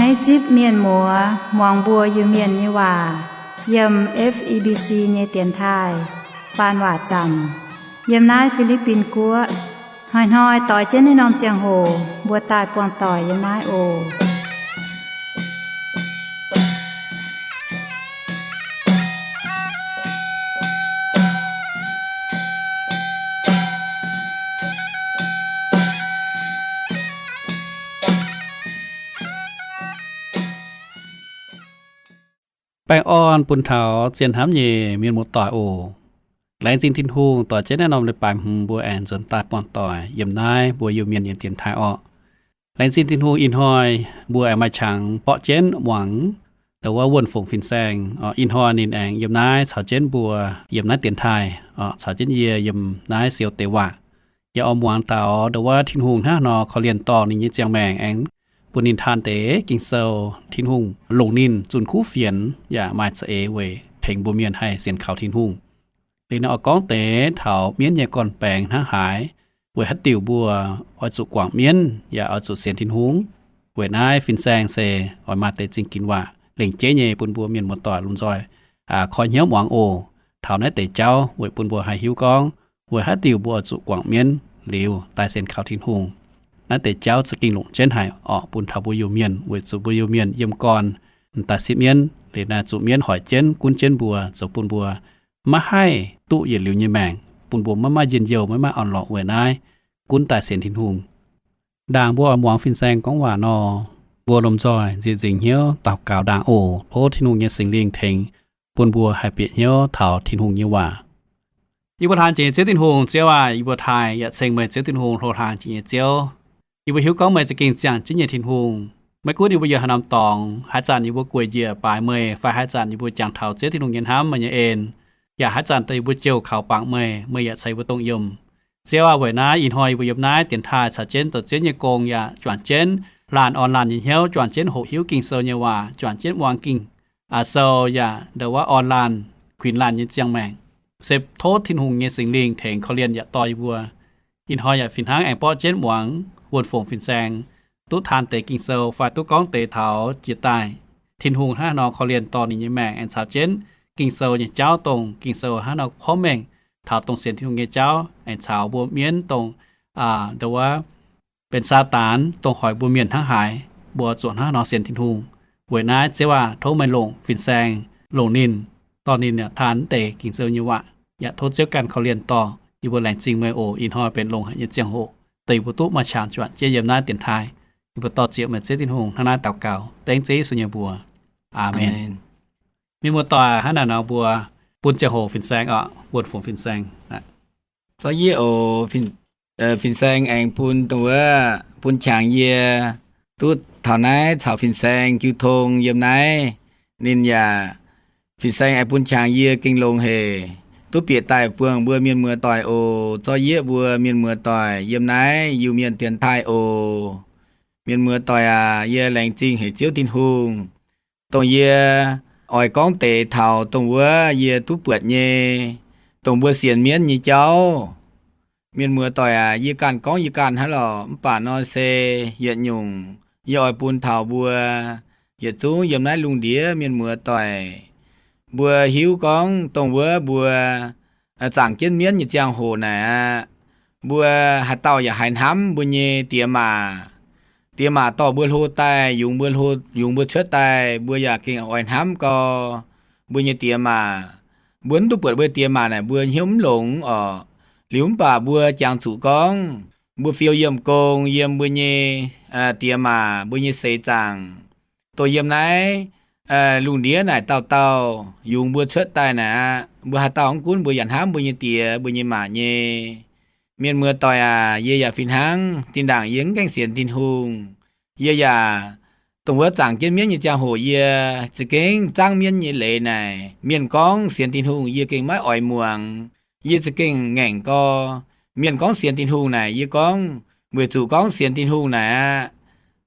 Naaiv zipv mienh muoz muangx mbuo Iu-Mienh nyei waac yiem F E B C nyei dienx taaih faan waac zanc yiem naaiv Fi^li^bin Guoqv. Hnoi-hnoi doix jienv naaiv norm ziangh hoc mbuo daaih buangh doic yiem naaiv oc. Baengh orn bun taux zien hnamv nyei mienh muoz-doic oc. Laengz zingh Tin-Hungh doix jienv naaiv norm leiz-baaix hmz mbuo aengx nzuonx daaih buangh doic yiem naaiv mbuo Iu-Mienh nyei dienx taaih orqc. Laengz zingh Tin-Hungh ih hnoi mbuo aengx maaih qangx borqv jienv muangx dongh wuov Wuonh Fongc Fin-Saeng. Ih hnoi ninh aengx yiem naaiv caux jienv mbuo yiem naaiv dienx taaih, caux jienv yie yiem naaiv siou deix waac. Yaac oix muangx daux dongh wuov Tin-Hungh hnangv nor korv-lienh dorh ninh nyei ziangh maengc aengx bun ninh taan deix Ging-Sou. Tin-Hungh longc ninh zunh kuv fienx yaac maaih za'eix weic tengx mbuo mienh haih sienx kaux Tin-Hungh. Liuz naaiv oix gorngv deix taux mienv nyei gorn-baengx hnangv haaix, weic haaix diuc mbuo oix zuqc guangc mienv yaac oix zuqc sienx Tin-Hungh. Weic naaiv Fin-Saeng se oix maaih deix zingh ginx waac lengc jeiv nyei bun mbuo mienh muoz-doic lomh nzoih koi hnyouv muangx oc. Taux naaiv deix jauv weic bun mbuo haih hiuv gorngv weic haaix diuc mbuo oix zuqc guangc mienv liuz daaih sienx kaux Tin-Hungh. Naaiv deix jauv za'gengh longc jienv haic orqc bun taux mbuo Iu-Mienh, weic zuqc mbuo Iu-Mienh yiem gorn daaih sipv mienv liuz naaiv zuqc mienv hoic jienv gunv jienv mbuo, zoux bun mbuo maiv haih duqv yietc liuz nyei maengc, bun mbuo maiv maaih njien-youh, maiv maaih orn-lorqc weic naaiv gunv daaih sienx Tin-Hungh. Ndaangc mbuo oix muangx Fin-Saeng gorngv waac nor, mbuo lomh nzoih nzieqc nzingc hnyouv daux gaux ndaangc oc. Tov Tin-Hungh nyei Singx Lingh tengx bun mbuo haih bieqc hnyouv taux Tin-Hungh nyei waac. Yie mbuo hlaang jiex nyei Ziouv Tin-Hungh, Ziouv aac, yie mbuo taaih yaac ceng meih Ziouv Tin-Hungh hlo hlaang jiex nyei Ziouv. Yie mbuo hiuv gorngv meih za'gengh ziangh jienv nyei Tin-Hungh. Maiv gunv yie mbuo yiem haaix norm dorngx, haaix zanc yie mbuo gueic njiec baaix meih, fai haaix zanc yie mbuo jangx taux Ziouv Tin-Hungh nyei hnamv, meih nyei en, yaac haaix zanc dongh yie mbuo jouh kaux bangc meih, meih yaac ceix yie mbuo dongh yiem. Ziouv aac, weic naaiv ih hnoi yie mbuo yiem naaiv dienx taaih caux jienv zoux Ziouv nyei gong yaac juangc jienv laanh orn laanh nyei hnyouv, juangc jienv hoqc hiuv Ging-Sou nyei waac, juangc jienv muangx Ging-Sou yaac ndongc wuov orn laanh kuinx laanh nyei ziangh maengc. Se tov Tin-Hungh nyei Singx Lingh tengx korv-lienh yaac dorh yie mbuo. Ih hnoi yaac fih hnangv aengx borqv jienv muangx Wuonh Fongc Fin-Saeng duqv taan deix Ging-Sou fai duqv gorngv deix taux jiex daaih, Tin-Hungh hnangv haaix nor korv-lienh dorh ninh nyei maengc aengx caux jienv Ging-Sou nyei jauv, dongh Ging-Sou hnangv haaix nor porv mengh taux dongh sienx Tin-Hungh nyei jauv, aengx caux mbuo mienv dongh, ndongc wuov, benx Saadaan dongh hoic mbuo mienh hnangv haaix, mbuo zuqc hnangv haaix nor sienx Tin-Hungh. Weic naaiv Ziouv aac, tov meih longc Fin-Saeng, longc ninh, dorh ninh taan deix Ging-Sou nyei waac. Yaac tov Ziouv ganh korv-lienh dorh yie mbuo. Laengz zingh meih oc. Ih hnoi benx longx haic nyei ziangh hoc, dongh yie mbuo duqv maaih qangx juangc jienv yiem naaiv dienx taaih. Yie mbuo dorh zieqc meih Ziouv Tin-Hungh hnangv naaiv daux gaux dengv Ziouv Yesu nyei mbuox. Aamen. Mienh muoz-doic, hnangv naaiv nor mbuo bun ziangh hoc Fin-Saeng oc, Wuonh Fongc Fin-Saeng. Zorqv yie oc. Fin-Saeng aengx bun dongh wuov bun qangx yie duqv taux naaiv caux Fin-Saeng jiu tong yiem naaiv. Ninh yaac, Fin-Saeng aengx bun qangx yie gengh longx haic, duqv bieqc daaih buangh mbuo mienh muoz-doic oc. Zorqv yie mbuo mienh muoz-doic yiem naaiv Iu-Mienh dienx taaih oc. Mienh muoz-doic aac, yie laengz zingh haic Ziouv Tin-Hungh, dongh yie oix gorngv deix taux dongh wuov yie duqv buatc nyei, dongh mbuo sienx mienv nyei jauv. Mienh muoz-doic aac, yie ganh gorngv yie ganh hnangv lorqc, mv baac nor se yietc nyungc yie oix bun taux mbuo yietc zungv yiem naaiv lungh ndiev mienh muoz-doic, mbuo hiuv gorngv dongh wuov mbuo zaangc jienv mienv nyei ziangh hoc naaic aqv, mbuo haaix dauh yaac haiz hnamv mbuo nyei diex maac. Diex maac dorh mbuo hlo daaih, yungz mbuo hlo, yungz mbuo cuotv daaih, mbuo yaac gengh oix hnamv gau mbuo nyei diex maac. Mbuo mv duqv buatc mbuo diex maac naaic, mbuo hnyouv mv longx orqc. Liuz mv baac mbuo jangx zuqc gorngv mbuo fiou yiemh gong yiem mbuo nyei diex maac, mbuo nyei seix zaangc, dongh yiem naaiv lungh ndiev naaic dauh dauh yungz mbuo cuotv daaih naaic aqv. Mbuo haaix dauh mv gunv mbuo yaac hnamv mbuo nyei diex mbuo nyei maac nyei. Mienh muoz-doic aac, yie yaac fih hnangv. Zinh ndaangc yie mv gaengh sienx Tin-Hungh, yie yaac dongh wuov zaangc jienv mienv nyei ziangh hoc yie za'gengh zangv mienv nyei leiz naaic. Mienh gorngv sienx Tin-Hungh yie gengh maiv oix muangx. Yie za'gengh ngaengc gau. Mienh gorngv sienx Tin-Hungh naaic, yie gorngv, weic zuqc gorngv sienx Tin-Hungh naaic aqv,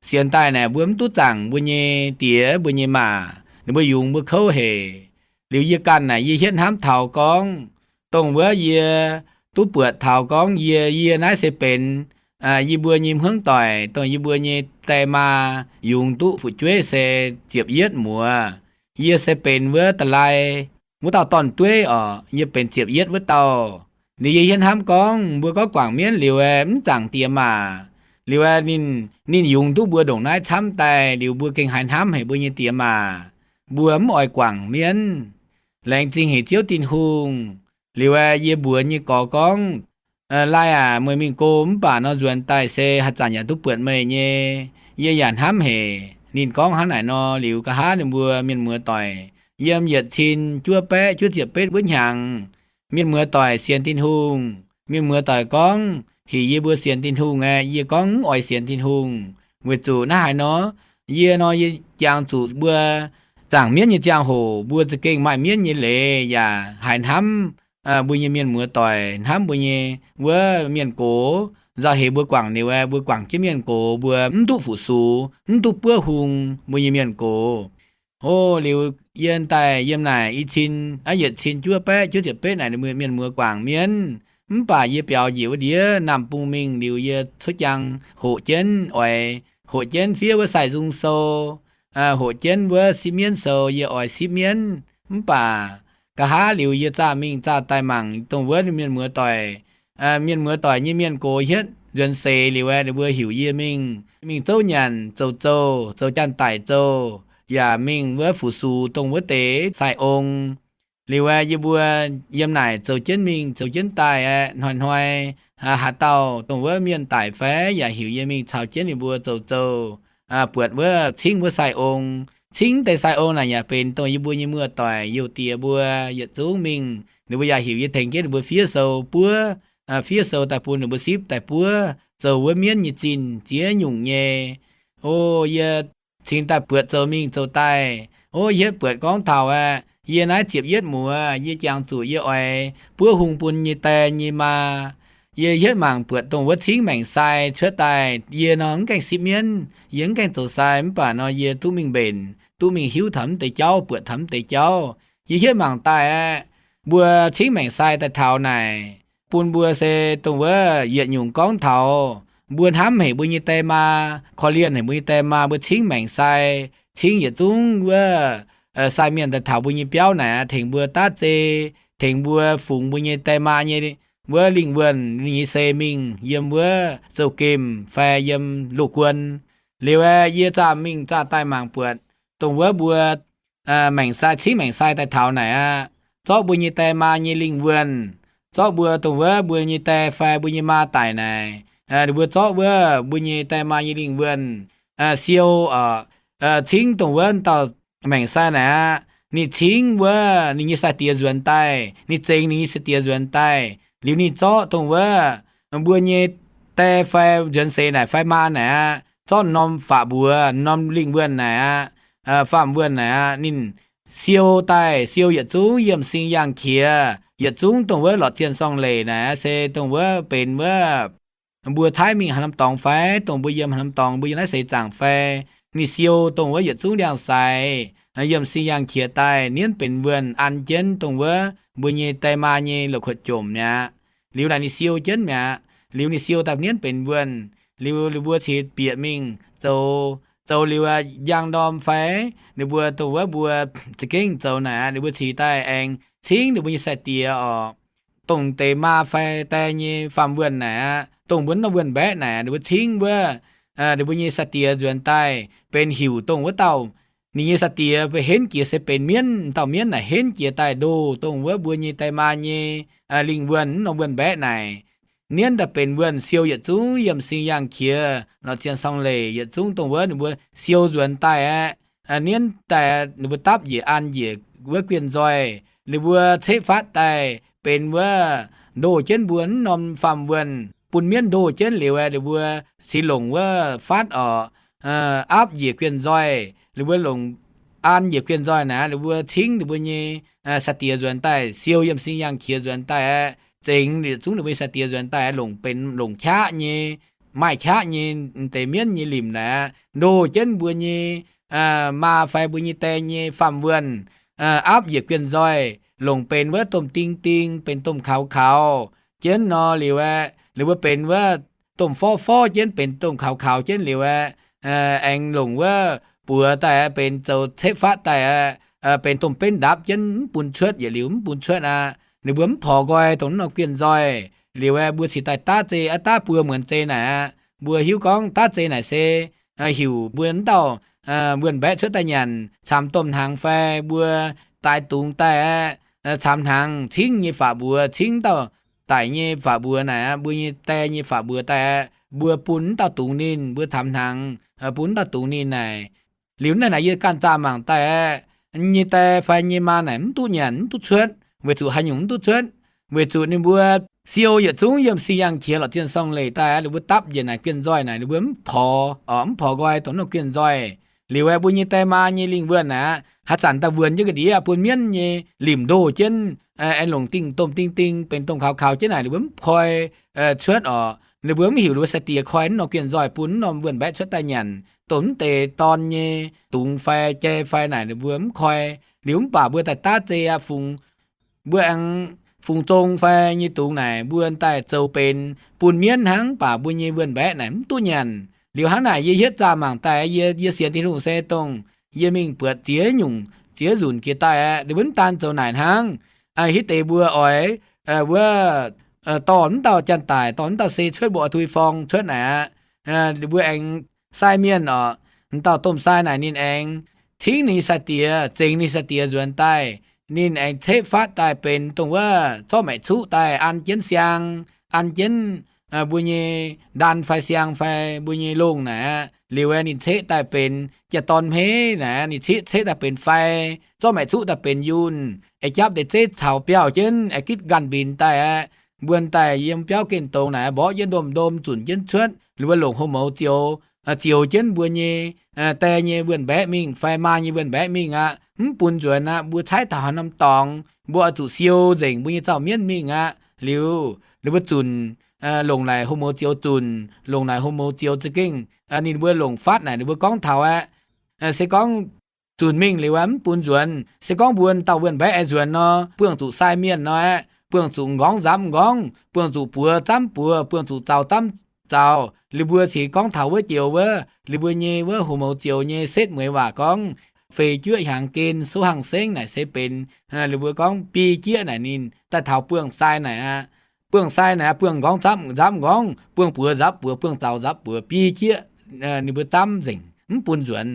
sienx daaih naaic mbuo mv duqv zaangc mbuo nyei diex mbuo nyei maac, ninh mbuo yungz mbuo kouv haic. Liuz yie ganh naaic yie hietv hnamv taux gorngv, dongh wuov yie duqv buatc taux gorngv yie, yie naaiv se benx yie mbuo nyei hmuangv doic, dongh yie mbuo nyei die maa yungz duqv fu'jueiv se ziepc yietv muoz. Yie se benx wuov da'lai wuov dauh dorn-dueiv oc. Yie benx ziepc yietv wuov dauh. Liuz yie hietv hnamv gorngv, mbuo gorngv guangc mienv liuz aeqv, mv zaangc diex maac. Liuz aeqv, ninh, ninh yungz duqv mbuo ndongc naaiv camv daaih, liuz mbuo gengh haiz hnamv haic mbuo nyei diex maac. Mbuo mv oix guangc mienv. Laengz zingh haic Ziouv Tin-Hungh. Liuz aeqv, yie mbuox nyei gorx gorngv, Lai aac, meih mingh go mv baac nor nzuonx daaih se haaix zanc yaac duqv buatc meih nyei. Yie yaac hnamv haic. Ninh gorngv hnangv naaic nor liuz, nqa'haav ninh mbuo mienh muoz doic yiem yietc cin juov baeqv juov ziepc betv wuov hnyangx, mienh muoz doic sienx Tin-Hungh. Mienh muoz doic gorngv, Heuc yie mbuo sienx Tin-Hungh aeqv? Yie gorngv, Mv oix sienx Tin-Hungh. Weic zuqc naaiv haaix nor, yie nor yie jangx zuqc mbuo zaangc mienv nyei ziangh hoc mbuo za'gengh maaih mienv nyei leiz yaac haiz hnamv mbuo nyei mienh muoz doic, hnamv mbuo nyei wuov mienh gox. Nzauh heix mbuo guangc liuz aeqv, mbuo guangc jienv mienh gox mbuo mv duqv fu-sux, mv duqv buov hung mbuo nyei mienh gox. O, liuz yie daaih yiem naaic i cin, aa, yietc cin juov baeqv juov ziepc betv naaic, mienh muoz guangc mienv. Mv baac yie biaux njiec wuov ndiev Naamh Bung mingh liuz, yie cuotv jangx hoqc jienv oix, hoqc jienv fiev wuov Sai Nzung Sou, hoqc jienv wuov Sipv Mienv Sou, yie oix sipv mienv. Mv baac nqa'haav liuz yie zaah mingh zaah daaih mangc dongh wuov mienh muoz doic, mienh muoz doic nyei mienh gox hietv nzuonx seix liuz aeqv, ninh mbuo heuc yie mingh, mingh zouv nyanc, zoux zouh, zoux janx-daic zouh, yaac mingh wuov fu-sux dongh wuov deix sai-ong. Liuz aeqv, yie mbuo yiem naaic zoux jienv mingh zoux jienv daaih aeqv, hnoi-hnoi haaix dauh dongh wuov mienh daic fai yaac heuc yie mingh caux jienv ninh mbuo zoux zouh, buatc wuov cingv wuov sai-ong. Cingv deix sai-ong naaic yaac benx dongh yie mbuo nyei muoz-doic youz diex mbuo yietc zungv mingh. Ninh mbuo yaac heuc yie tengx jienv ninh mbuo fiev sou buov, fiev sou daaih bun ninh mbuo sipv daaih buov, zoux wuov mienv nyei zinh ziex nyungc nyei. O, yie cingx daaih buatc zoux mingh zoux daaih. O, hietv buatc gorngv taux aeqv, yie naaiv ziepc yietv muoz, yie jangx zuqc yie oix buov hung bun nyei die nyei maa. Yie hietv mangc buatc dongh wuov cingv maengc sai cuotv daaih, yie nor mv gaengh sipv mienv, yie mv gaengh zoux sai, mv baac nor yie duqv mingh mbenc, duqv mingh hiuv taux mv deix jauv, buatc taux mv deix jauv. Yie hietv mangc daaih aeqv, mbuo cingv maengc sai daaih taux naaic, bun mbuo se dongh wuov yietc nyungc gorngv taux mbuo hnamv haic mbuo nyei die maa, korv-lienh haic mbuo nyei die maa, mbuo cingv maengc sai, cingv yietc zungv wuov sai mienh daaih taux mbuo nyei biauv naaic aqv, tengx mbuo daav zei, tengx mbuo fungx mbuo nyei die maa nyei wuov lingh wuonh, ninh nyei sei mingh yiem wuov zouv-gemh fai yiem loz-guon. Liuz aeqv, yie zaah mingh zaah daaih mangc buatc dongh wuov mbuo maengc sai, cingv maengc sai daaih taux naaic aqv, zorqv mbuo nyei die maa nyei lingh wuonh, zorqv mbuo dongh wuov mbuo nyei die fai mbuo nyei maa daic naaic, ninh mbuo zorqv wuov mbuo nyei die maa nyei lingh wuonh siou oc, cingv dongh wuov dauh maengc sai naaic aqv. Ninh cingv wuov ninh nyei sai-diex nzuonx daaih, ninh zengx ninh nyei sai-diex nzuonx daaih, liuz ninh zorqv dongh wuov mbuo nyei die fai nzuonx seix naaic fai maa naaic aqv, zorqv norm faatv mbuox, norm lingh wuonh naaic aqv, faam wuonh naaic aqv, ninh siou daaih, siou yietc zungv yiemh sing yaangh qiex, yietc zungv dongh wuov lorqc zienh sorng leic naaic aqv, se dongh wuov benx wuov mbuo caaiv mingh haaix norm dorngx fai dongh mbuo yiem haaix norm dorngx, mbuo yiem naaiv seix zaangc fai, ninh siou dongh wuov yietc zungv liangh saix, yiemh sing yaangh qiex daaih nienv benx wuonh an jienv dongh wuov mbuo nyei die maa nyei loz-kuotv jomc mi'aqv. Liuz naaic ninh siou jienv mi'aqv. Liuz ninh siou daaih nienv benx wuonh. Liuz ninh mbuo ceix bieqc mingh zoux, zoux liuz njang ndorm fai ninh mbuo dongh wuov mbuo za'gengh zoux naaic aqv, ninh mbuo ceix daaih aengx cingv ninh mbuo nyei sai-diex oc, dongh deix maa fai die nyei faam wuonh naaic aqv, dongh mbuo norm wuonh mbaeqv naaic, ninh mbuo cingv wuov ninh mbuo nyei sai-diex nzuonx daaih benx heuc dongh wuov dauh, ninh nyei sai-diex benx henv jiex se benx mienv, dauh mienv naaic henv jiex daaih ndoh dongh wuov mbuo nyei die maa nyei lingh wuonh, norm wuonh mbaeqv naaic. Nienv daaih benx wuonh siou yietc zungv yiemh sing yaangh qiex, lorqc zienh sorng leic yietc zungv dongh wuov ninh mbuo siou nzuonx daaih aqv. Nienv daaih ninh mbuo dapv njiec an njiec wuov guen nzoih, ninh mbuo ceqv fatv daaih benx wuov ndoh jienv mbuo mv norm faam wuonh, bun mienv ndoh jienv liuz aeqv, ninh mbuo cingx longc wuov fatv oc, aapv njiec guen nzoih, ninh mbuo longc an njiec guen nzoih naaic, ninh mbuo cingv ninh mbuo nyei sai-diex nzuonx daaih, siou yiemh sing yaangh qiex nzuonx daaih aqv, zengx yietc zungv ninh mbuo nyei sai-diex nzuonx daaih aqv, longc benx longc qaqv nyei, maaih qaqv nyei deix mienv nyei limc naaic aqv, ndoh jienv mbuo nyei maa fai mbuo nyei die nyei faam wuonh, aapv njiec guen nzoih, longc benx wuov domh ding ding, benx domh kaux kaux jienv nor liuz aeqv, ninh mbuo benx wuov domh forv forv jienv, benx domh kaux kaux jienv liuz aeqv, aengx longc wuov buoz daaih aqv, benx zoux cepv fatv daaih aqv, benx domh benv ndapv jienv mv bun cuotv, yietc liuz mv bun cuotv aqv. Ninh mbuo mv porx nqoi dongh wuov norm gienh nzoih. Liuz aeqv, mbuo cingx daaih daav zei aqv, daav buo muonz zei naaic aqv. Mbuo hiuv gorngv daav zei naaic se heuc mbuo wuov dauh wuonh mbaeqv cuotv daaih nyanc camx domh hnaangx fai mbuo daix dungz daaih aqv, camx hnaangx cingv nyei faatv mbuox, cingv dauh daic nyei faatv mbuox naaic aqv, mbuo nyei die nyei faatv mbuox daaih aqv, mbuo bun wuov dauh dungz ninh, mbuo camx hnaangx bun wuov dauh dungz ninh naaic. Liuz naaiv naaic yie ganh zaah mangc daaih aqv, nyei die fai nyei maa naaic mv duqv nyanc, mv duqv cuotv, weic zuqc haaix nyungc mv duqv cuotv, weic zuqc ninh mbuo siou yietc zungv yiem si yangh qiex lorqc zienh sorng leic daaih aqv, ninh mbuo dapv njiec naaic gienh nzoih naaic, ninh mbuo mv porx, mv porx nqoi dongh norm gienh nzoih. Liuz aeqv, mbuo nyei die maa nyei lingh wuonh naaic aqv, haaix zanc daaih wuonx jienv ga'ndiev bun mienv nyei limc ndoh jienv, aengx longc dingh domh ding ding benx domh kaux kaux jienv naaic, ninh mbuo mv koi cuotv orqc. Ninh mbuo mv heuc ninh mbuo sai-diex koi wuov norm gienh nzoih bun wuov norm wuonh mbaeqv cuotv daaih nyanc. Dongh mv deix dorn nyei dungz fai jai fai naaic ninh mbuo mv koi. Liuz mv baac mbuo daaih daav zei aqv, fungx mbuo aengx fungx zong fai nyei dungz naaic mbuo daaih zoux benx bun mienv hnangv, mv baac mbuo nyei wuonh mbaeqv naaic mv duqv nyanc. Liuz hnangv naaic yie hietv zaah mangc daaih, yie, yie sienx Tin-Hungh se dongh yie mingh buatc ziex nyungc ziex nzunc jiex daaih aqv, ninh mbuo mv daan zoux naaic hnangv. Hitv deix mbuo oix wuov dorh wuov dauh janx-daic, dorh wuov dauh se cuotv, mbuo oix tui forng cuotv naaic aqv. Ninh mbuo aengx sai mienh orqc, dauh domh sai naaic ninh aengx cingv ninh sai-diex, zengx ninh sai-diex nzuonx daaih. Ninh aengx ceqv fatv daaih benx dongh wuov zorqv maeqc cuqv daaih an jienv siang, an jienv mbuo nyei ndan fai siang fai mbuo nyei longh naaic aqv. Liuz aeqv, ninh ceqv daaih benx jaa-dorn hmeiv naaic aqv, ninh ceqv, ceqv daaih benx fai, zorqv maeqc cuqv daaih benx yunh, aengx japv deix zeiv caux biauv jienv, aengx gitv ganh mbinx daaih aqv. Mbuo daaih yiem biauv gengh dongx naaic mborqv jienv ndom-ndom zunc jienv cuotv, liuz mbuo longc hlo mouz zioux, zioux jienv mbuo nyei die nyei wuonh mbaeqv mingh fai maa nyei wuonh mbaeqv mingh aqv. Mv bun nzuonx aqv. Mbuo caaiv taux haaix norm dorngx, mbuo oix zuqc siou nzengc mbuo nyei zaux mienv mingh aqv. Liuz, liuz mbuo zunc longc naaic hlo mouz zioux zunc, longc naaic hlo mouz zioux za'gengh ninh mbuo longc fatv naaic ninh mbuo gorngv taux aqv. Se gorngv zunc mingh liuz aqv, mv bun nzuonx. Se gorngv mbuo dauh wuonh mbaeqv aengx nzuonx nor, buangh zuqc sai mienh nor aqv, buangh zuqc m'nqorngv nzamv m'nqorngv, buangh zuqc buoz nzamv buoz, buangh zuqc zaux nzamv zaux. Liuz mbuo cingx gorngv taux wuov joux wuov, liuz mbuo nyei wuov hlo mouz zioux nyei setv mueiz waac gorngv, feix juoqv hiaangx gen souv hang sengv naaic se benx, liuz mbuo gorngv biei jieqv naaic ninh daaih taux buangh sai naaic aqv. Buangh sai naaic aqv, buangh m'nqorngv nzamv nzamv m'nqorngv, buangh buoz nzapv buoz, buangh zaux nzapv buoz, biei jieqv ninh mbuo nzamv nzengc, mv bun nzuonx.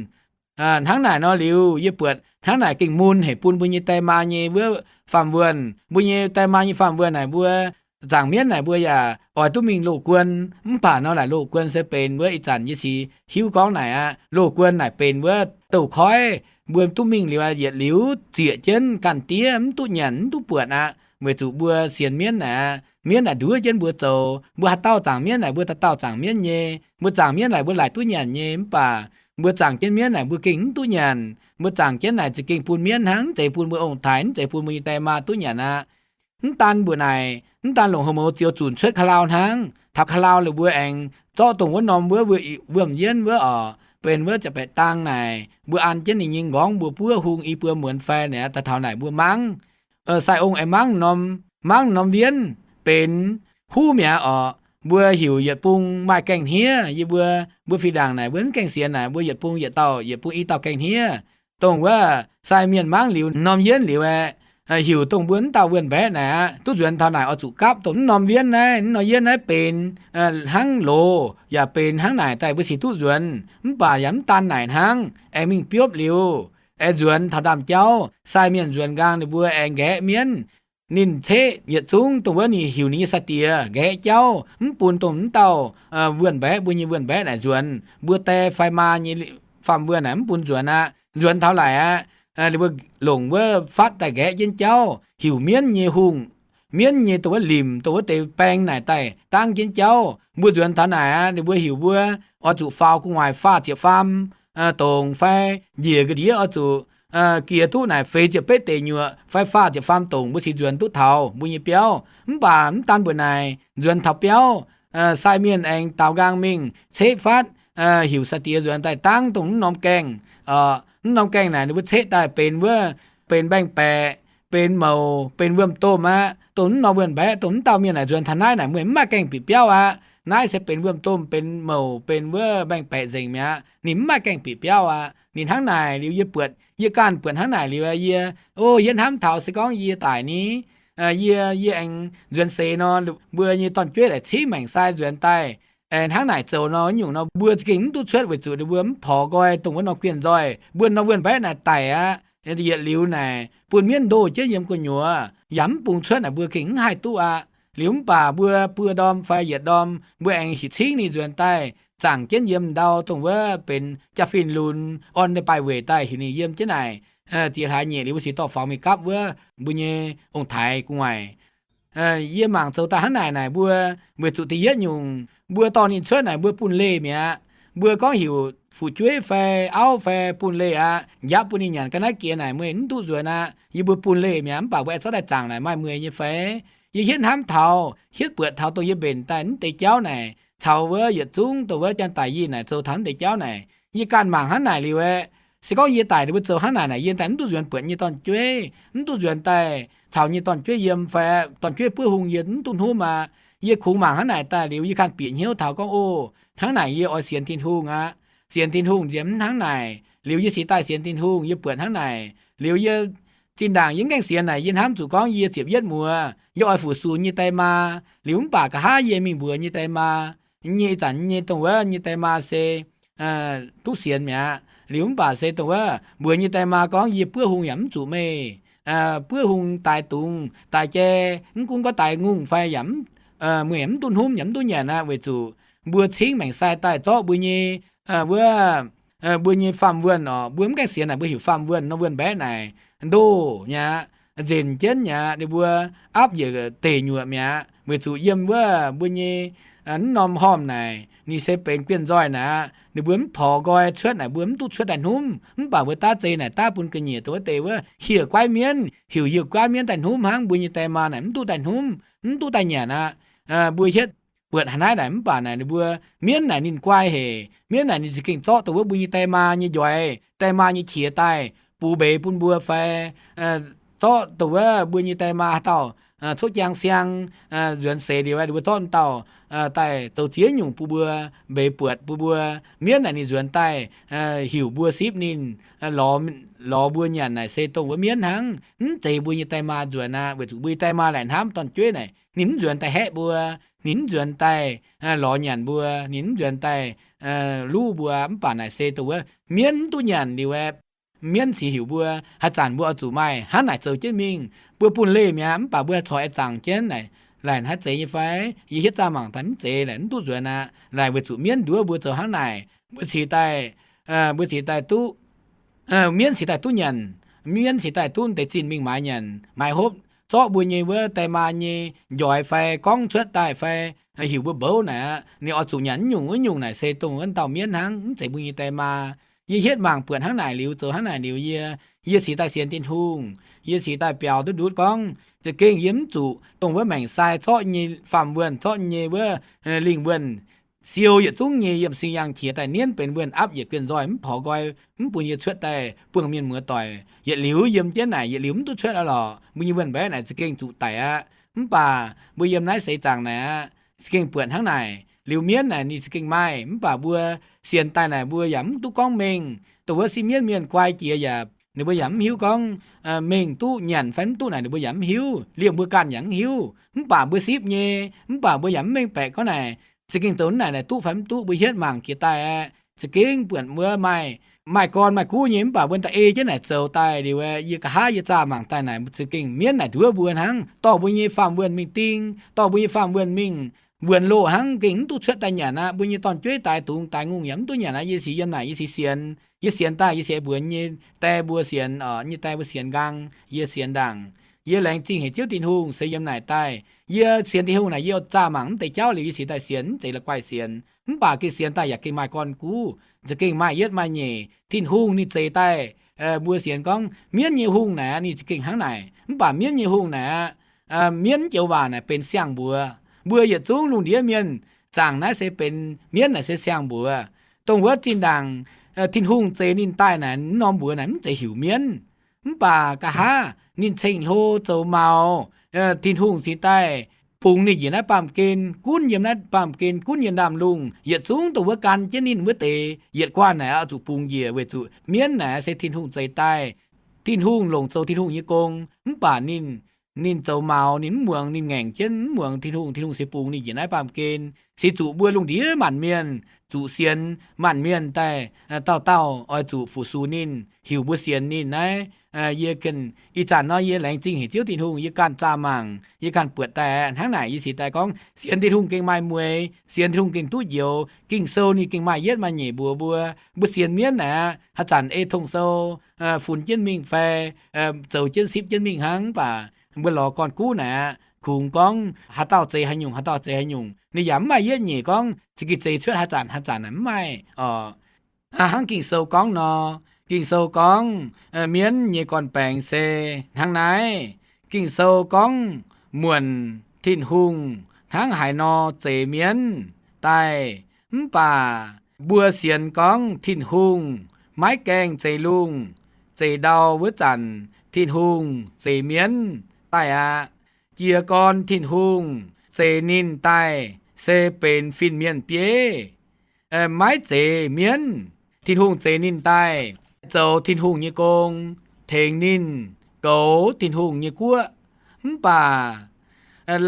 Hnangv naaic nor liuz, yie buatc hnangv naaic gengh mun haic bun mbuo nyei die maa nyei wuov faam wuonh. Mbuo nyei die maa nyei faam wuonh naaic mbuo zaangc mienv naaic mbuo yaac oix duqv mingh loz-guon. Mv baac nor naaic loz-guon se benx wuov ih zanc yie cingx hiuv gorngv naaic aqv. Loz-guon naaic benx wuov douz-koiv. Mbuo duqv mingh liuz aqv, yietc liuz zieqc jienv ganh diev, mv duqv nyanc mv duqv buatc aqv, weic zuqc mbuo sienx mienv naaic aqv. Mienv naaic nduov jienv mbuo zoux. Mbuo haaix dauh zaangc mienv naaic mbuo dauh dauh zaangc mienv nyei. Mbuo zaangc mienv naaic mbuo laaic duqv nyanc nyei, mv baac mbuo zaangc jienv mienv naaic mbuo gengh mv duqv nyanc. Mbuo zaangc jienv naaic za'gengh bun mienv hnangv, mv zeiz bun mbuo ong-taaix, mv zeiz bun mbuo nyei die maa duqv nyanc aqv. Mv daan mbuoqc naaic, mv daan longc hlo mouz zioux zunc cuotv ka'lau hnangv. Taux ka'lau liuz mbuo aengx zorqv dongh wuov norm wuov wuom-yienv wuov orqc, benx wuov ziepc baeqc dang naaic, mbuo an jienv ninh nyei m'nqorngv mbuo buov hung i buo muonz fai naaic, daaih taux naaic mbuo mangv. Sai ong aengx mangv norm, mangv norm wienv benx huv mi'aqv orqc. Mbuo heuc yietc bung maaih gaengh hniev. Yie mbuo, mbuo fih ndaangc naaic mbuo mv gaengh sienx naaic, mbuo yietc bung yietc dauh, yietc bung i dauh gaengh hniev. Dongh wuov sai mienh mangv liuz norm yienv liuz aeqv, heuc dongh mbuo wuov dauh wuonh mbaeqv naaic aqv, duqv nzuonx taux naaic oix zuqc gapv dongh mv norm yienv naaiv, mv norm yienv naaiv benx hnangv loz yaac benx hnangv naaic daaih mbuo cingx duqv nzuonx. Mv baac yaac mv daan naaic hnangv, aengx mingh biopv liuz, aengx nzuonx taux ndaamv-jauv. Sai mienh nzuonx nqaang ninh mbuo aengx nqaeqv mienv. Ninh ceqv yietc zungv dongh wuov ninh heuc ninh nyei sai-diex nqaeqv jauv, mv bun dongh wuov dauh wuonh mbaeqv, mbuo nyei wuonh mbaeqv naaic nzuonx. Mbuo die fai maa nyei faam wuonh naaic mv bun nzuonx aqv. Nzuonx taux laaic aqv, ninh mbuo longc wuov fatv daaih nqaeqv jienv jauv, heuc mienv nyei hungh, mienv nyei dongh wuov limc, dongh wuov deix baeng naaic daaih dangv jienv jauv. Mbuo nzuonx taux naaic aqv, ninh mbuo heuc mbuo oix zuqc faaux gu'nguaaic faah ziepc faam dongc fai njiec ga'ndiev oix zuqc jiex duqv naaic feix ziepc betv deic nyuoqc fai faah ziepc faam dongc mbuo cingx nzuonx duqv taux mbuo nyei biauv. Mv baac mv daan mbuoqc naaic, nzuonx taux biauv, sai mienh aengx daaux nqaang mingh ceqv fatv, heuc sai-diex nzuonx daaih dangv dongh mv norm gaengh. Mv norm gaengh naaic ninh mbuo ceqv daaih benx wuov, benx mbaengx-baeqc, benx mouc, benx wuom-domh aqv. Dongh mv norm wuonh mbaeqv, dongh mv dauh mienh naaic nzuonx taux naaiv naaic meih mv maaih gaengh bieqc biauv aqv. Naaiv se benx wuom-domh, benx mouc, benx wuov mbaengx-baeqc nzengc mi'aqv. Ninh mv maaih gaengh bieqc biauv aqv. Ninh hnangv naaic liuz yie buatc, yie ganh buatc hnangv naaic liuz yie, o, yie hnamv taux se gorngv yie daic ni, yie, yie aengx nzuonx seix nor, mbuo nyei dorn-jueiv laaic cingv maengc sai nzuonx daaih. Hnangv naaic zoux nor, nyungc nor mbuo za'gengh mv duqv cuotv weic zuqc ninh mbuo mv porx nqoi dongh wuov norm gienh nzoih, mbuo norm wuonh mbaeqv naaic daic aqv. Yietc liuz naaic bun mienv ndoh jienv yiem gu'nyuoz, yaac mv bungx cuotv naaic mbuo gengh mv haih duqv aqv. Liuz mv baac mbuo buo ndorm fai yietc ndorm mbuo aengx hic cingv ninh nzuonx daaih, zaangc jienv yiem ndau dongh wuov benx jaa-fin lunx orn deix baaih weic daaih hic ninh yiem jienv naaic. Ziex hlaax nyeic liuz mbuo cingx dorh faaux mingh gapv wuov mbuo nyei ong-taaix gu'nguaaic. Yie mangc zoux daaih hnangv naaic naaic mbuo, weic zuqc da'yietv nyungc mbuo dorh ninh cuotv naaic mbuo bunh leih mi'aqv. Mbuo gorngv heuc fu'jueiv fai auv fai bunh leih aqv, njaapv bun ninh nyanc ga'naaiv jiex naaic meih mv duqv nzuonx aqv. Yie mbuo bunh leih mi'aqv, mv baac mbuo aengx zorqv daaih zaangc naaic maaih meih nyei fai? Yie hietv hnamv taux, hietv buatc taux dongh yie mbenc daaih mv deix jauv naaic, caux wuov yietc zungv dongh wuov janx-daic yinh naaic zoux taux mv deix jauv naaic, yie ganh mangc hnangv naaic liuz aeqv, se gorngv yie daic ninh mbuo zoux hnangv naaic naaic, yie daaih mv duqv nzuonx buatc nyei dorn-jueiv, mv duqv nzuonx daaih caux nyei dorn-jueiv yiem fai dorn-jueiv buov hung yie mv duqv hnamv aqv. Yie kungx mangc hnangv naaic daaih liuz yie ganh bieqc hnyouv taux gorngv, o, hnangv naaic yie oix sienx Tin-Hungh aqv. Sienx Tin-Hungh nziex mv hnangv naaic. Liuz yie cingx daaih sienx Tin-Hungh, yie buatc hnangv naaic liuz yie zinh ndaangc yie mv gaengh sienx naaic yie hnamv zuqc gorngv yie ziepc yietv muoz, yie oix fu-sux nyei die maa. Liuz mv baac nqa'haav yie mingh mbuox nyei die maa, nyei ih zanc nyei dongh wuov nyei die maa se duqv sienx mi'aqv. Liuz mv baac se dongh wuov mbuox nyei die maa gorngv yie buov hung yaac mv zuqc meih, buov hung daix dungz daix jai, mv gunv gorngv daix ngongh fai yaac mv, meih yaac mv duqv hnamv yaac mv duqv nyanc aqv, weic zuqc mbuo cingv maengc sai daaih zorqv mbuo nyei, wuov, mbuo nyei faam-wuonh orqc, mbuo mv gaengh sienx naaic mbuo heuc faam-wuonh nor, wuonh mbaeqv naaic ndoh mi'aqv, nzenc jienv mi'aqv, ninh mbuo aapv yietc deic nyuoqc mi'aqv, weic zuqc yiem wuov mbuo nyei mv norm hormh naaic ninh se benx gienh nzoih naaic aqv. Ninh mbuo mv porx nqoi cuotv naaic mbuo mv duqv cuotv daaih hnamv. Mv baac mbuo daav zei naaic daav bun ga'nyiec dongh wuov deix wuov hieh guaiv mienv, heuc hieh guaiv mienv daaih hnamv hnangv. Mbuo nyei die maa naaic mv duqv daaih hnamv, mv duqv daaih nyanc aqv. Mbuo hietv buatc haaix naaiv naaic mv baac naaic ninh mbuo, mienv naaic ninh guai hec, mienv naaic ninh za'gengh zorqv dongh wuov mbuo nyei die maa nyei njoix, die maa nyei qiex daaih bux mbeix bun mbuo fai zorqv dongh wuov mbuo nyei die maa haaix dauh coqv jaang siang, nzuonx seix liuz ninh mbuo zorqv dauh daaih zoux ziex nyungc bun mbuo, mbeix buatc bun mbuo. Mienv naaic ninh nzuonx daaih heuc mbuo sipv ninh, lorz mbuo nyanc naaic se dongh wuov mienv hnangv, mv zeiz mbuo nyei die maa nzuonx aqv. Weic zuqc mbuo nyei die maa laaic hnamv dorn-jueiv naaic ninh mv nzuonx daaih haeqv mbuo, ninh mv nzuonx daaih lorz nyanc mbuo, ninh mv nzuonx daaih luv mbuo. Mv baac naaic se dongh wuov mienv mv duqv nyanc liuz aeqv, mienv cingx heuc mbuo, haaix zanc mbuo oix zuqc maaih hnangv naaic zoux jienv mingh. Mbuo bunh leih mi'aqv, mv baac mbuo corc aengx zaangc jienv naaic, laaic hnangv zeiz nyei fai? Yie hietv zaah mangc daaih mv zeiz, laaic mv duqv nzuonx aqv. Laaic weic zuqc mienv nduov mbuo zoux hnangv naaic, mbuo cingx daaih, mbuo cingx daaih duqv, mienv cingx daaih duqv nyanc, mienv cingx daaih duqv deix zinh mingh maaiz nyanc maaiz hopv, zorqv mbuo nyei wuov die maa nyei njoix fai gorngv cuotv daaih fai heuc mbuo mbouv naaic aqv. Ninh oix zuqc nyanc mv nyungc wuov nyungc naaic se dongh wuov dauh mienv hnangv, mv zeiz mbuo nyei die maa. Yie hietv mangc buatc hnangv naaic liuz, zoux hnangv naaic liuz, yie, yie cingx daaih sienx Tin-Hungh. Yie cingx daaih biaux duqv ndutv gorngv za'gengh yie mv zuqc dongh wuov maengc sai zorqv nyei faam-wuonh, zorqv nyei wuov lingh wuonh siou yietc zungv nyei yiem sin yangh qiex daaih nienv benx wuonh aapv yietc gienh nzoih mv porx nqoi, mv bun yie cuotv daaih buangh mienh muoz doic. Yietc liuz yiem jienv naaic yietc liuz mv duqv cuotv aqv lorqc. Mbuo nyei wuonh mbaeqv naaic za'gengh zuqc daic aqv. Mv baac mbuo yiem naaiv seix zaangc naaic aqv, za'gengh buatc hnangv naaic liuz mienv naaic ninh za'gengh maaih, mv baac mbuo sienx daaih naaic mbuo yaac mv duqv gorngv mengh. Dongh wuov sipv mienv mienh guai jiex yaac ninh mbuo yaac mv hiuv gorngv mengh duqv nyanc fai mv duqv naaic ninh mbuo yaac mv hiuv, liemh mbuo ganh yaac mv hiuv. Mv baac mbuo sipv nyei, mv baac mbuo yaac mv mengh baeqc gorngv naaic za'gengh zoux naaic naaic duqv fai mv duqv. Mbuo hietv mangc jiex daaih aeqv, za'gengh buatc wuov maaih, maaih gorn maaih guv nyei, mv baac mbuo da'ei jienv naaic zoux daaih liuz aeqv, yie nqa'haav yie zaah mangc daaih naaic za'gengh mienv naaic nduov mbuo hnangv, dorh mbuo nyei faam-wuonh mingh ding, dorh mbuo nyei faam-wuonh mingh wuonx loh hnangv, gengh mv duqv cuotv daaih nyanc aqv. Mbuo nyei dorn-jueiv daix dungz daix ngongh yaac mv duqv nyanc aqv. Yie cingx yiem naaic yie cingx sienx, yie sienx daaih yie cingx mbuox nyei die mbuo sienx, nyei die mbuo sienx nqaang, yie sienx ndaangc. Yie laengz zingh haic Ziouv Tin-Hungh se yiem naaic daaih yie sienx Tin-Hungh naaic yie zaah mangc mv deix jauv liuz yie cingx daaih sienx, mv zeiz la'guaih sienx. Mv baac gengh sienx daaih yaac gengh maaih gorn-guv, za'gengh maaih yietv maaih nyeic. Tin-Hungh ninh zeix daaih, mbuo sienx gorngv mienv nyei hungh naaic aqv, ninh za'gengh hnangv naaic. Mv baac mienv nyei hungh naaic aqv, mienv joux waac naaic benx siang-mbuox. Mbuo yietc zungv lungh ndiev mienh zaangc naaiv se benx mienv naaic se siang-mbuox. Dongh wuov zinh ndaangc Tin-Hungh zeix ninh daaih naaic, mv norm mbuox naaic mv zeiz heuc mienv. Mv baac nqa'haav ninh ceng-hlo zoux maux, Tin-Hungh cingx daaih bungx ninh njiec naaiv baamh gen, gunv yiem naaiv baamh gen, gunv yiem ndaamv-lungh, yietc zungv dongh wuov gan jienv ninh wuov deix yietc guanh naaic oix zuqc bungx njiec, weic zuqc mienv naaic se Tin-Hungh zeix daaih. Tin-Hungh longc zoux Tin-Hungh nyei gong, mv baac ninh, ninh zoux maux, ninh mv muangx, ninh ngaengc jienv mv muangx Tin-Hungh. Tin-Hungh se bungx ninh njiec naaiv baamh gen, se zuqc mbuo lungh ndiev maanc mienh zuqc sienx, maanc mienh daaih dauh dauh oix zuqc fu-sux ninh, heuc mbuo sienx ninh naaiv. Yie ganh ih zanc nor yie laengz zingh haic Ziouv Tin-Hungh, yie ganh zaah mangc, yie ganh buatc daaih aqv. Hnangv naaic yie cingx daaih gorngv sienx Tin-Hungh gengh maaih mueix, sienx Tin-Hungh gengh duqv njoux. Ging-Sou ninh gengh maaih yietv maaih nyeic mbuox mbuo. Mbuo sienx mienv naaic aqv, haaix zanc ei tong-sou funx jienv mingh fai zoux jienv sipv jienv mingh hnangv, mv baac mbuo lorz gorn-guv naaic aqv, kungx gorngv haaix dauh zeix haaix nyungc, haaix dauh zeix haaix nyungc. Ninh yaac mv maaih yietv nyeic gorngv za'gengh zeix cuotv haaix zanc haaix zanc naaic, mv maaih oc. Hnangv Ging-Sou gorngv nor, Ging-Sou gorngv mienv nyei gorn-baengx se hnangv naaiv. Ging-Sou gorngv muonc Tin-Hungh hnangv haaix nor zeix mienv daaih, mv baac mbuo sienx gorngv Tin-Hungh maiv gaengh zeix lungh zeix ndau wuov zanc, Tin-Hungh zeix mienv daaih aqv. Jiez gorn Tin-Hungh zeix ninh daaih se benx fin-mienh bieiv. Maiv zeiz mienv. Tin-Hungh zeix ninh daaih zoux Tin-Hungh nyei gong, tengx ninh goux Tin-Hungh nyei guoqv. Mv baac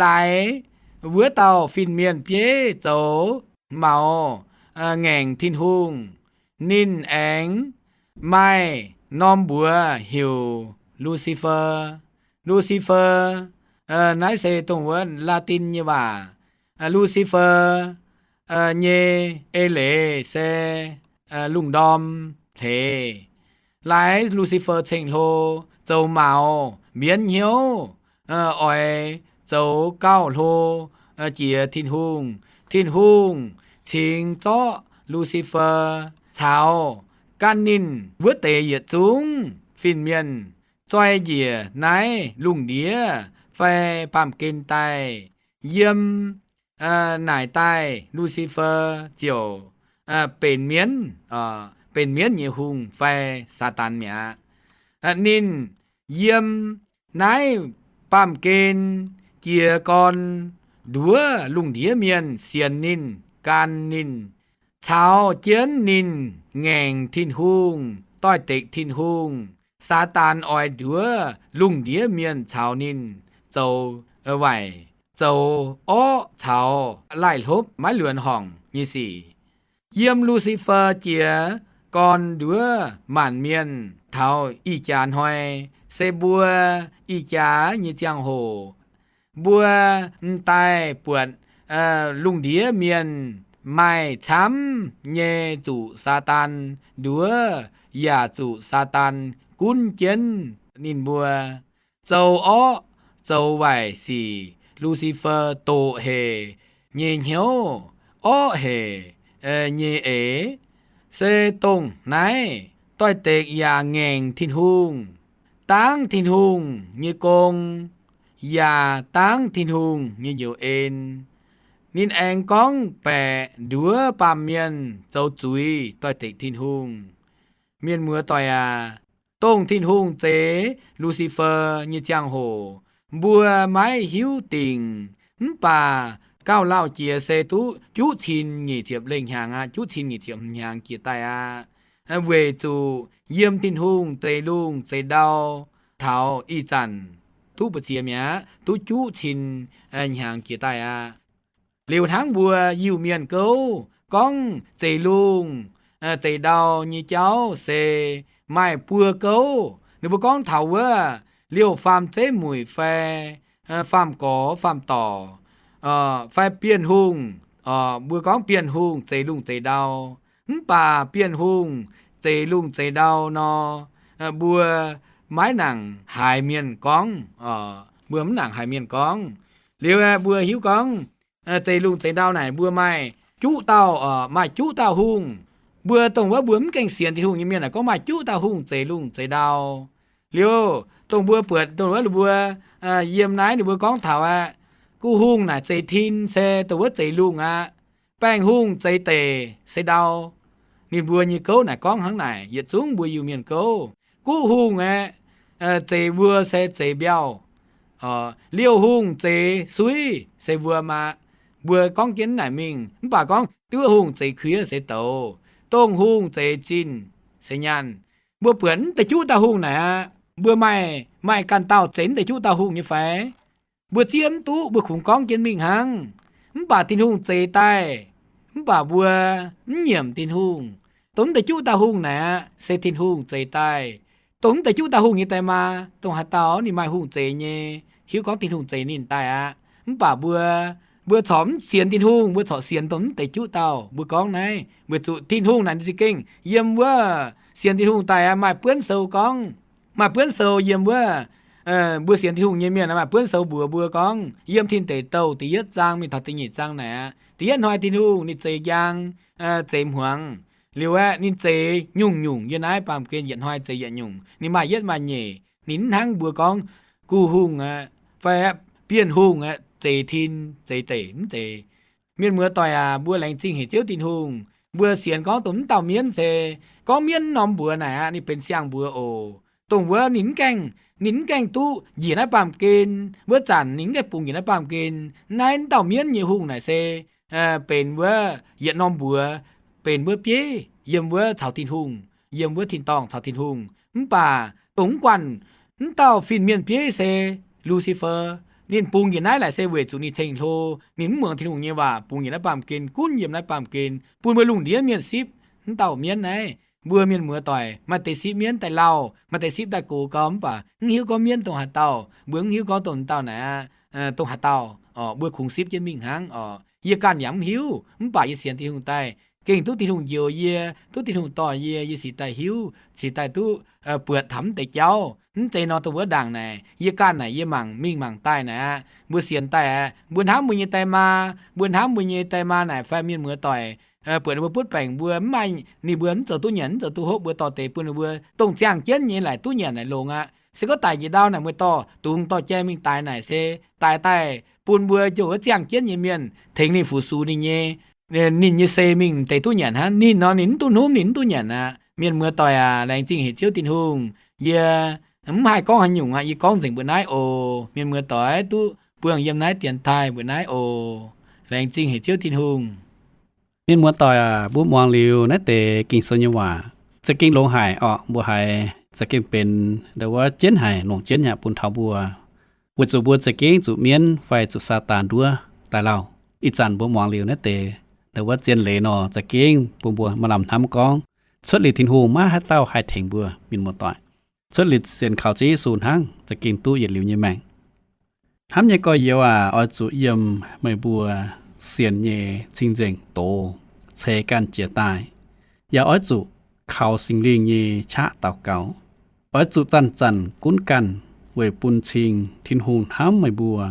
laaix wuov dauh fin-mienh bieiv zoux maux, ngaengc Tin-Hungh, ninh aengx maaih norm mbuox heuc Lucifer. Lucifer, naaiv se dongh wuov Laatin nyei waac. Lucifer nyei eix leiz se lungh ndorm hleix. Laaix Lucifer ceng-hlo, zoux maux, mbienv hnyouv, oix zoux gauh hlo jiex Tin-Hungh. Tin-Hungh cingx zorqv Lucifer caux gan ninh wuov deix yietc zungv fin-mienh zoi njiec naaiv lungh ndiev fai baamh gen daaih. Yiem naaic daaih Lucifer ziouc benx mienv, benx mienv nyei hungh fai Saadaan mi'aqv. Ninh yiem naaiv baamh gen jiez gorn nduov lungh ndiev mienh sienx ninh, gan ninh, caux jienv ninh ngaengc Tin-Hungh, doix-dekc Tin-Hungh. Saadaan oix nduov lungh ndiev mienh caux ninh zoux waaic, zoux orqv caux laih hlopv maiv luonx horngc nyei sic. Yiem Lucifer jiez gorn nduov maanc mienh taux ih jaax hnoi, se mbuo ih jaax nyei ziangh hoc, mbuo m'daaih buatc lungh ndiev mienh maaih camv nyei zuqc Saadaan nduov, yaac zuqc Saadaan gunv jienv ninh mbuo zoux orqv zoux waaic sic. Lucifer doqc hec nyei hnyouv, orqv hec nyei eix, se dongh naaiv doix-dekc yaac ngaengc Tin-Hungh, dangv Tin-Hungh nyei gong, yaac dangv Tin-Hungh nyei njoux en. Ninh aengx gorngv baeqc nduov baamh mienh zoux zuiz doix-dekc Tin-Hungh. Mienh muoz-doic aac, dongh Tin-Hungh zeix Lucifer nyei ziangh hoc, mbuo maiv hiuv dingc. Mv baac gauh lauh jiex se duqv juqv cin nyic ziepc lengh hnyangx aqv, juqv cin nyic ziepc hnyangx jiex daaih aqv. Weic zuqc yiem Tin-Hungh zeix lungh zeix ndau taux ih zanc duqv mbu'ziex mi'aqv, duqv juqv cin hnyangx jiex daaih aqv. Liuz hnangv mbuo Iu-Mienh gouv gorngv zeix lungh zeix ndau nyei jauv se maaih buo gouv. Ninh mbuo gorngv taux wuov liouh faam zeiv muic fai faam gorx faam dorc fai Bienh Hungh, mbuo gorngv Bienh Hungh zeix lungh zeix ndau. Mv baac Bienh Hungh zeix lungh zeix ndau nor, mbuo maiv nangc haiz mienh gorngv, mbuo mv nangc haiz mienh gorngv. Liuz aeqv, mbuo hiuv gorngv zeix lungh zeix ndau naaic mbuo maaih juqv dauh, maaih juqv dauh hungh. Mbuo dongh wuov mbuo mv gaengh sienx Tin-Hungh nyei mienh naaic gorngv maaih juqv dauh hungh zeix lungh zeix ndau. Liuz dongh mbuo buatc dongh wuov ninh mbuo yiem naaiv ninh mbuo gorngv taux aqv, guv hungh naaic zeix tin se dongh wuov zeix lungh aqv. Baengh hungh zeix deic se ndau. Ninh mbuo nyei gouv naaic gorngv hnangv naaic, yietc zungv mbuo Iu-Mienh gouv. Guv hungh aeqv, zeix mbuo se zeix mbiauh. Liouh hungh zeix suiv se mbuo maah. Mbuo gorngv jienv naaic mingh, mv baac gorngv duqv hungh zeix kuiev se douz, dongh hungh zeix zinh se nyaanh. Mbuo buatc mv deix juqv dauh hungh naaic aqv, mbuo maaih, maaih ganh dauh zeix mv deix juqv dauh hungh nyei fai? Mbuo zieqv mv duqv, mbuo kungx gorngv jienv mingh hnangv. Mv baac Tin-Hungh zeix daaih, mv baac mbuo mv nyiemc Tin-Hungh. Dongh mv deix juqv dauh hungh naaic aqv, se Tin-Hungh zeix daaih. Dongh mv deix juqv dauh hungh nyei die maa, dongh haaix dauh ninh maaih hungh zeix nyei, hiuv gorngv Tin-Hungh zeix ninh daaih aqv. Mv baac mbuo, mbuo corc mv sienx Tin-Hungh, mbuo corc sienx dongh mv deix juqv dauh. Mbuo gorngv naaiv weic zuqc Tin-Hungh naaic ninh za'gengh yiem wuov, sienx Tin-Hungh daaih aqv, maaih buonv sou gorngv, maaih buonv sou yiem wuov, mbuo sienx Tin-Hungh nyei mienh maaih buonv sou mbuox mbuo gorngv, yiem Tin Deic Douh da'yietv zaang mingh taux da'nyeic zaang naaic aqv, da'yietv hnoi Tin-Hungh ninh zeix njang, zeix hmuangx. Liuz aeqv, ninh zeix nyungc-nyungc yiem naaiv baamh gen, yietc hnoi zeix yietc nyungc. Ninh maaih yietv maaih nyeic. Ninh mv hnangv mbuo gorngv guh hungh aqv fai bienh hungh aqv, zeix tin zeix deic, mv zeiz. Mienh muoz-doic aac, mbuo laengz zingh hec Ziouv Tin-Hungh. Mbuo sienx gorngv dongh mv dauh mienv se, gorngv mienv norm mbuox naaic aqv, ninh benx siang-mbuox oc. Dongh wuov ninh mv gaengh, ninh mv gaengh duqv njiec naaiv baamh gen, wuov zanc ninh mv gaengh bungx njiec naaiv baamh gen. Naaiv mv dauh mienv nyei hungh naaic se benx wuov yietc norm mbuox, benx wuov bieiv yiem wuov caux Tin-Hungh, yiem wuov tin-dorngh caux Tin-Hungh. Mv baac dongh mv guanh mv dauh fin-mienh bieiv se Lucifer. Ninh bungx njiec naaiv laaic se weic zuqc ninh ceng-hlo, ninh mv muangx Tin-Hungh nyei waac, bungx njiec naaiv baamh gen, gunv yiem naaiv baamh gen, bun mbuo lungh ndiev mienh sipv mv dauh mienv naaiv. Mbuo mienh muoz-doic maaih deix sipv mienv daaih lauh, maaih deix sipv daaih gox gau, mv baac mv hiuv gorngv mienv dongh haaix dauh. Mbuo mv hiuv gorngv dongh dauh naaic aqv, dongh haaix dauh oc. Mbuo kungx sipv jienv mingh hnangv oc. Yie ganh yaac mv hiuv, mv baac yie sienx Tin-Hungh daaih gengh duqv Tin-Hungh njoux yie, duqv Tin-Hungh dorh yie, yie cingx daaih hiuv, cingx daaih duqv buatc taux mv deix jauv. Mv zeiz nor dongh wuov ndaangc naaic, yie ganh naaic yie mangc mingh mangc daaih naaic aqv. Mbuo sienx daaih aqv, mbuo hnamv mbuo nyei die maa, mbuo hnamv mbuo nyei die maa naaic fai mienh muoz-doic, buatc ninh mbuo butv baengc mbuo mv maaih, ninh mbuo mv zoux duqv nyanc, mv zoux duqv hopv, mbuo dorh deix bun ninh mbuo dongh ziangh jienv nyei laaic duqv nyanc naaic longx aqv. Se gorngv daic njiec ndau naaic, mbuo dorh dungz dorh jai mingh daix naaic se daix daaih bun mbuo jomc wuov ziangh jienv nyei mienh, tengx ninh fu-sux ninh nyei, ninh nyei sei mingh deix duqv nyanc hnangv. Ninh nor ninh mv duqv hnamv, ninh mv duqv nyanc aqv. Mienh muoz-doic aac, laengz zingh hec Ziouv Tin-Hungh. Yie mv haih gorngv haaix nyungc aqv. Yie gorngv nzengc mbuo naaiv oc. Mienh muoz-doic duqv buangh yiem naaiv dienx taaih mbuo naaiv oc. Laengz zingh hec Ziouv Tin-Hungh. Mienh muoz-doic aac, mbuo muangx liuz naaiv deix Ging-Sou nyei waac, za'gengh longx haic orqc. Mbuo haiz za'gengh benx ndo wuov jienv haic, longc jienv yaac bun taux mbuo, weic zuqc mbuo za'gengh zuqc mienv fai zuqc Saadaan nduov daaih lauh. Ih zanc mbuo muangx liuz naaiv deix ndo wuov zien leiz nor, za'gengh bun mbuo maaih lamh hnamv gorngv cuotv liuz Tin-Hungh maiv haaix dauh haih tengx mbuo, mienh muoz-doic. Cuotv liuz sienx kaux Ziouv Yesu hnangv za'gengh duqv yietc liuz nyei maengc. Hnamv nyei gorx-youz aac, oix zuqc yiem meih mbuo sienx nyei cing-nzengc doz ceix ganh jiez daaih, yaac oix zuqc kaux Singx Lingh nyei qaqv daux gaux. Oix zuqc zanc-zanc gunv ganh weic bun cing Tin-Hungh hnamv meih mbuo,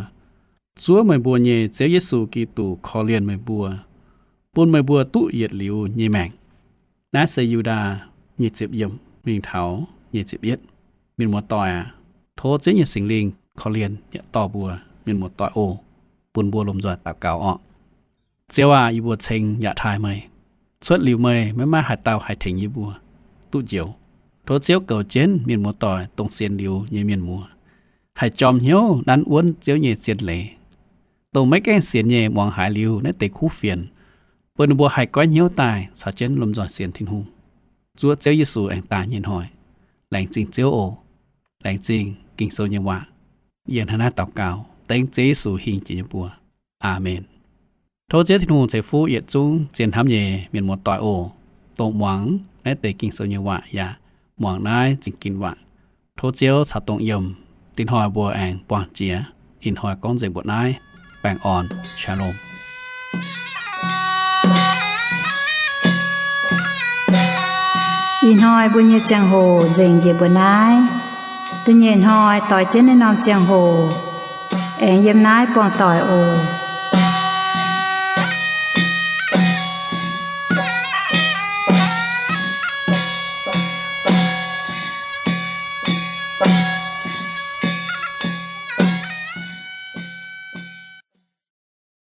zuov meih mbuo nyei Ziouv Yesu Giduc korv-lienh meih mbuo, bun meih mbuo duqv yietc liuz nyei maengc. Naaiv se Yu^ndaa nyic ziepc yiemc mingh taux nyic ziepc yietv. Mienh muoz-doic aac, tov Ziouv nyei Singx Lingh korv-lienh yaac dorh mbuo mienh muoz-doic oc, bun mbuo lomh nzoih daux gaux orqc. Ziouv aac, yie mbuo ceng yaac taaih meih. Cuotv liuz meih, maiv maaih haaix dauh haih tengx yie mbuo duqv njoux. Tov Ziouv goux jienv mienh muoz-doic dongh sienx liuz nyei mienh muoz, haih jorm hnyouv nanv wuonv Ziouv nyei zien leiz. Dongh maiv gaengh sienx nyei muangx haiz liuz naaiv deix kuv fienx, bun ninh mbuo haih goiv hnyouv daaih caux jienv lomh nzoih sienx Tin-Hungh, zuov Ziouv Yesu aengx daaih nyei hnoi. Laengz zingh Ziouv oc. Laengz zingh Ging-Sou nyei waac. Yie hnangv naaiv daux gaux dengv Ziouv Yesu hingh jiex nyei mbuox. Aamen. Tov Ziouv Tin-Hungh ceix fuqv yietc zungv zien hnamv nyei mienh muoz-doic oc, dongh muangx naaiv deix Ging-Sou nyei waac yaac muangx naaiv zingh ginv waac. Tov Ziouv caux dongh yiem. Dinh hnoi mbuo aengx buangh jiex. Ih hnoi gorngv nzengc mbuoqc naaiv. Baengh orn. Shalom. Ih hnoi mbuo nyei ziangh hoc nzengc njiec mbuoqc naaiv. Da'nyeic hnoi doix jienv naaiv norm ziangh hoc aengx yiem naaiv buangh doic oc.